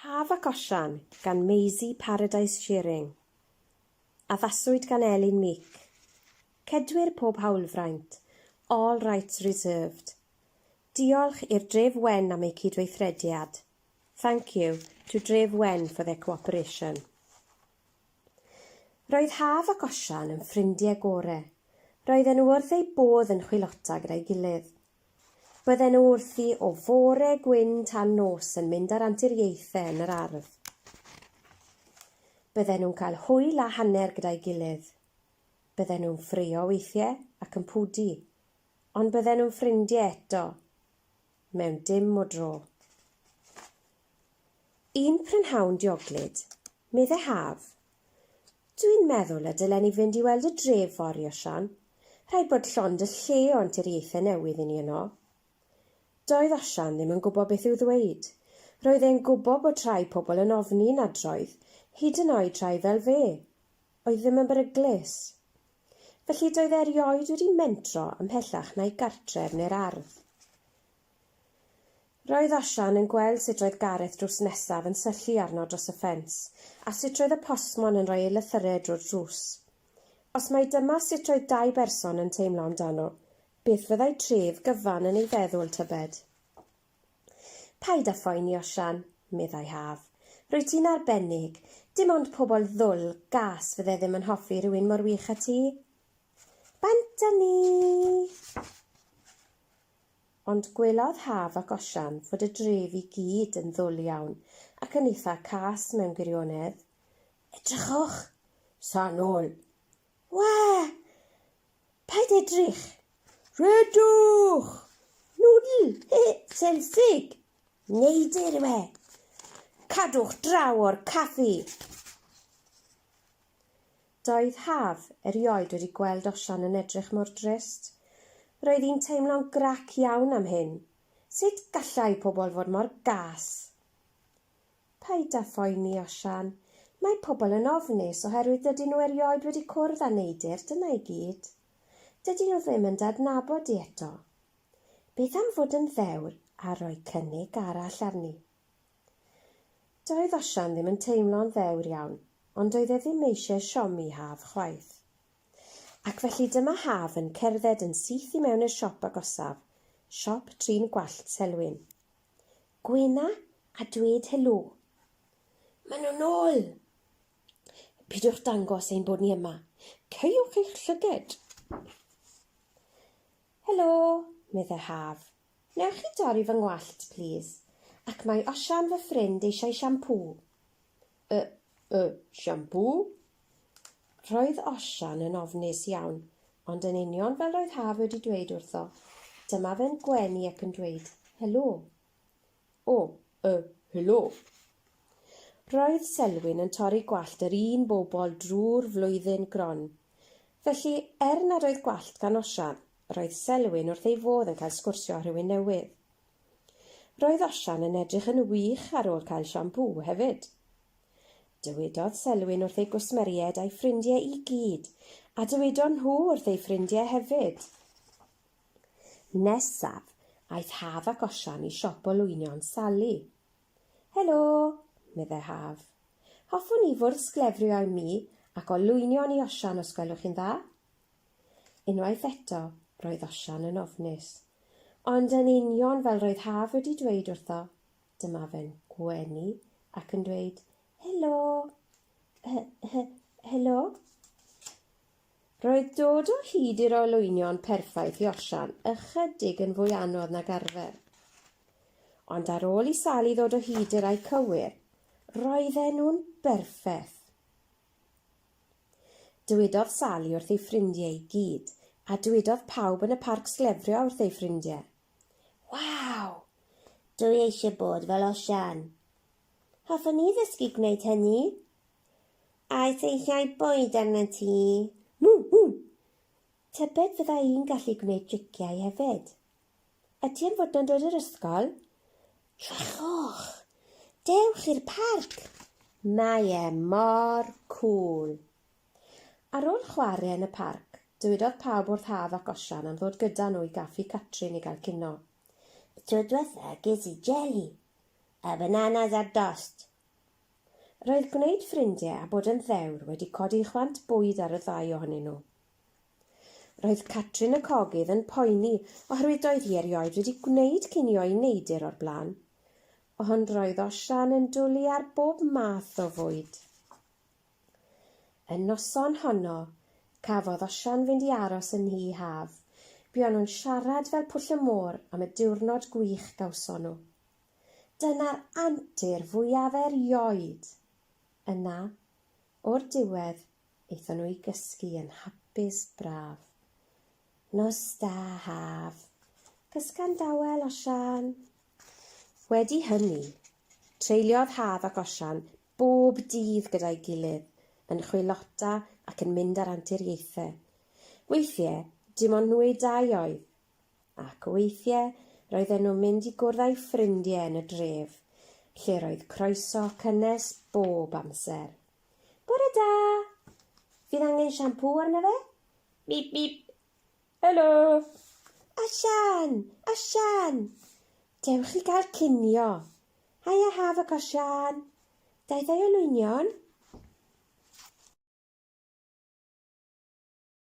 Haf ac Osian gan Maisie Paradise Shearing. Addaswyd gan Elin Meek. Cedwir pob hawlfraint. All rights reserved. Diolch i'r Dref Wen am eu cydweithrediad. Thank you to Dref Wen for their cooperation. Roedd Haf ac Osian yn ffrindiau gore. Roedden nhw wrth eu bodd yn chwilota gyda'i gilydd. Bydden nhw wrthi o fore gwyn tan nos yn mynd ar anturiaethau yn yr ardd. Bydden nhw'n cael hwyl a hanner gyda'i gilydd. Bydden nhw'n ffraeo weithiau ac yn pwdu, ond bydden nhw'n ffrindiau eto, mewn dim o dro. Un prynhawn dioglyd, medde Haf, Dwi'n meddwl y dylen ni fynd i weld y dref fory, Osian. Rhaid bod llond y lle o anturiaethau newydd i ni yno. Doedd Osian ddim yn gwybod beth i'w ddweud. Roedd e'n gwybod bod rhai pobl yn ofni nadroedd, hyd yn oed rhai fel fe, oedd ddim yn beryglus. Felly doedd e erioed wedi mentro ymhellach na'i gartref neu'r ardd. Roedd Osian yn gweld sut roedd Gareth drws nesaf yn syllu arno dros y ffens, a sut roedd y postmon yn rhoi ei lythyrau drwy'r drws. Os mai dyma sut roedd dau berson yn teimlo amdano, beth fyddai tref gyfan yn ei feddwl, tybed? Paid â phoeni, Osian, meddai Haf. Rwyt ti'n arbennig. Dim ond pobl ddwl, gas fydde ddim yn hoffi rhywun mor wych â ti. Bant â ni! Ond gwelodd Haf ac Osian fod y dref i gyd yn ddwl iawn ac yn eitha cas mewn gwirionedd. Edrychwch! Sa nôl! Wa! Paid edrych! Rhedwch! Nwdl! He! Selsig! Neidr yw e! Cadwch draw o'r caffi! Doedd Haf erioed wedi gweld Osian yn edrych mor drist. Roedd hi'n teimlo'n grac iawn am hyn. Sut gallai pobl fod mor gas? Paid â phoeni, Osian. Mae pobl yn ofnus oherwydd dydyn nhw erioed wedi cwrdd â neidr, dyna i gyd. Dydyn nhw ddim yn dy adnabod di eto. Beth am fod yn ddewr a rhoi cynnig arall arni? Doedd Osian ddim yn teimlo'n ddewr iawn, ond doedd e ddim eisiau siomi Haf chwaith. Ac felly dyma Haf yn cerdded yn syth i mewn i'r siop agosaf, siop trin gwallt Selwyn. Gwena a dwed helo. Maen nhw'n ôl! Peidiwch dangos ein bod ni yma. Caewch eich llyged! Helo, meddai Haf. Newch chi dorri fy ngwallt, plîs? Ac mae Osian, fy ffrind, eisiau siampŵ. Y, y, siampŵ? Roedd Osian yn ofnus iawn, ond yn union fel roedd Haf wedi dweud wrtho, dyma fe'n gwenu ac yn dweud, Helo. O, y, helo. Roedd Selwyn yn torri gwallt yr un bobl drwy'r flwyddyn gron. Felly, er nad oedd gwallt gan Osian, Roedd Selwyn wrth ei fodd yn cael sgwrsio â rhywun newydd. Roedd Osian yn edrych yn wych ar ôl cael siampŵ hefyd. Dywedodd Selwyn wrth ei gwsmeriaid a'i ffrindiau i gyd, a dywedon nhw wrth eu ffrindiau hefyd. Nesaf, aeth Haf ac Osian i siop olwynion Sali. Helo, meddai Haf. Hoffwn i fwrdd sglefrio i mi ac olwynion i Osian os gwelwch chi'n dda. Unwaith eto, roedd Osian yn ofnus. Ond yn union fel roedd Haf wedi dweud wrtho, dyma fe'n gwenu ac yn dweud, Helo! Hy-hy-helo! Roedd dod o hyd i'r olwynion perffaith i Osian ychydig yn fwy anodd nag arfer. Ond ar ôl i Sali ddod o hyd i'r rai cywir, roedden nhw'n berffeth. Dywedodd Sali wrth ei ffrindiau i gyd, a dywedodd pawb yn y parc sglefrio wrth eu ffrindiau. Waw! Dwi eisiau bod fel Osian. Hoffwn i ddysgu gwneud hynny. Oes eisiau bwyd arnat ti? Ww! Ww! Tybed fydda i'n gallu gwneud triciau hefyd? Ydy e'n fodlon dod i'r ysgol? Drychwch! Dewch i'r parc! Mae e mor cŵl! Ar ôl chwarae yn y parc, dywedodd pawb wrth Haf ac Osian am ddod gyda nhw i gaffi Catrin i gael cino. Y tro dwetha ges i jeli a bananas ar dost. Roedd gwneud ffrindiau a bod yn ddewr wedi codi chwant bwyd ar y ddau ohonyn nhw. Roedd Catrin y cogydd yn poeni oherwydd doedd hi erioed wedi gwneud cinio i neidr o'r blaen. Ond roedd Osian yn dwlu ar bob math o fwyd. Y noson honno, cafodd Osian fynd i aros yn Nhŷ Haf. Buon nhw'n siarad fel pwll y môr am y diwrnod gwych gawson nhw. Dyna'r antur fwyaf erioed! Yna, o'r diwedd, Aethon nhw i gysgu yn hapus braf. Nos da, Haf. Cysga'n dawel, Osian. Wedi hynny, treuliodd Haf ac Osian bob dydd gyda'i gilydd, yn chwilota ac yn mynd ar anturiaethau. Weithiau, dim ond nhw eu dau oedd. Ac weithiau, roedden nhw'n mynd i gwrdd â'u ffrindiau yn y dref, lle roedd croeso cynnes bob amser. Bore da! Fydd angen siampŵ arno fe? Bip, bip! Helo! Osian! Osian! Dewch i gael cinio! Haia Haf ac Osian! Daeth ei olwynion?